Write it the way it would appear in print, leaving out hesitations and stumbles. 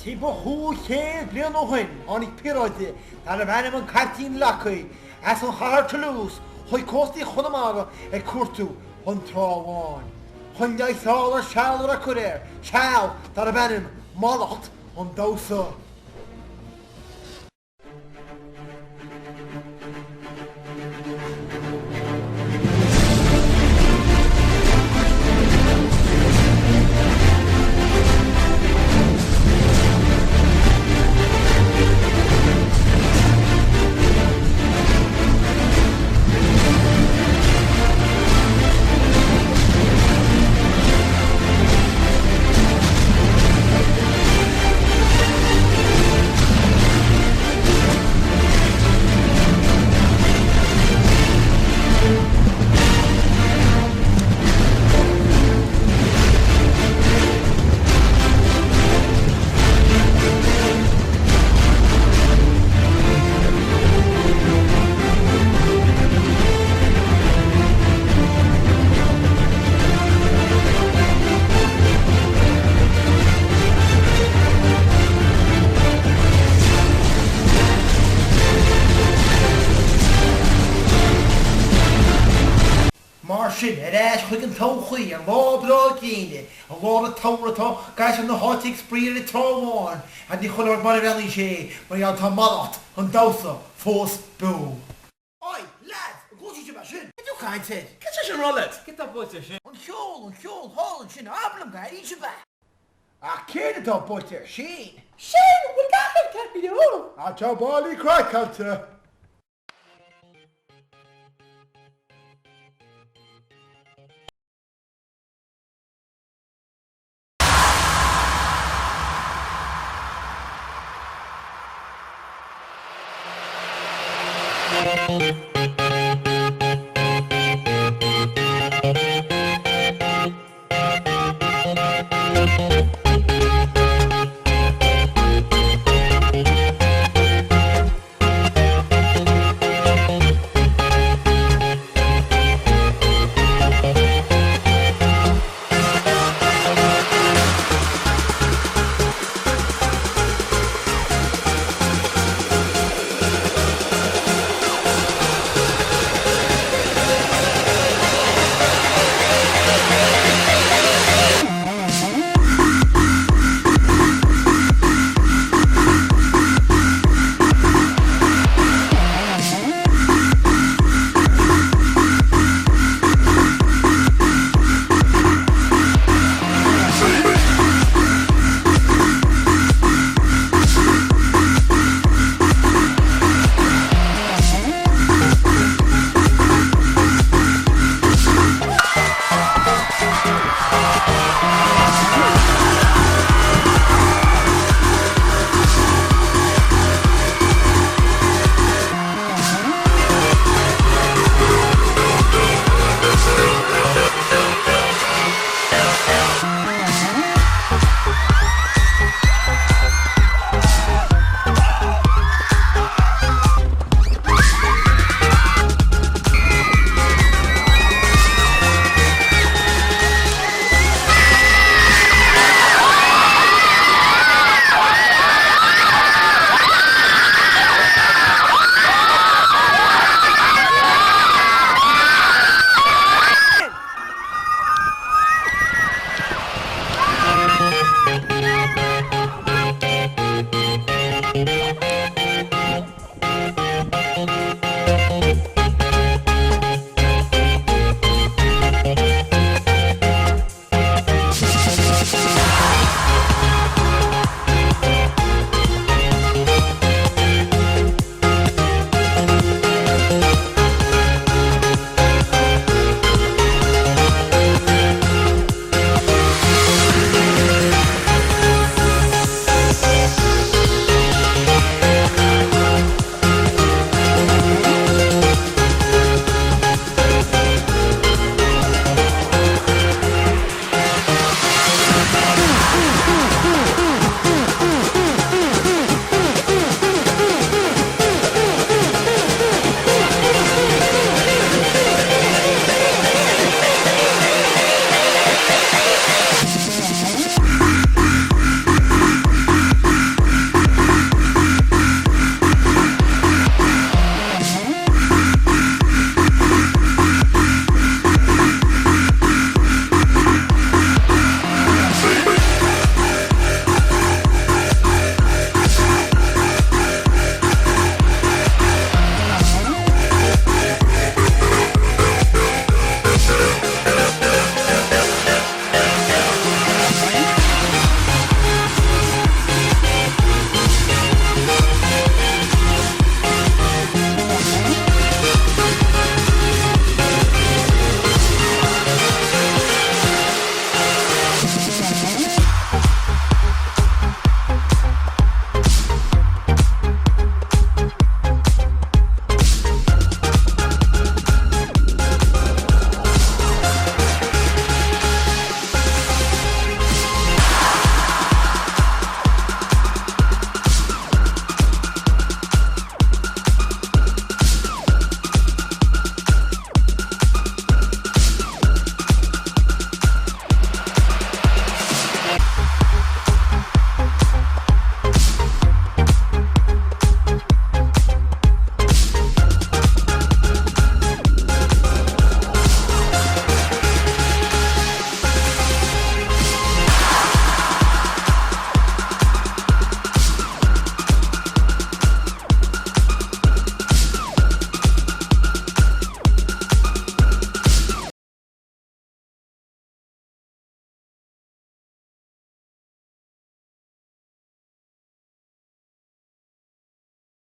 Timpeall 500 bliain ó shin tháinig píoráide darbh ainm an Caiptín Leacaí as an chathair Toulouse chuig cóstaí Chonamara ag cuartú an Trá Bháin chun leigheas a fháil ar seal a raibh curtha air, seal darbh ainm Mallacht an Damhsa. Mar sin, ar ais chuig an todhchaí, ar lá breá gréine, i lár an tsamhraidh tá gasúir na háite ag spraoi ar an Trá Bháin, ach ní chuile rud mar a bhreathnaíonn sé, mar gheall tá mallacht an damhsa fós beo. Oi, lads, an gcloiseann sibh é sin? Cad tú caint air? Cad é sin a rá leat? Cad tá buailte air sin? An ceol, an ceol thall ansin, abair liom go airíonn sibh é! Ach céard atá buailte air sin? Sin, bhfuil gach rud ceart go leor? Tá báillí craiceáilte!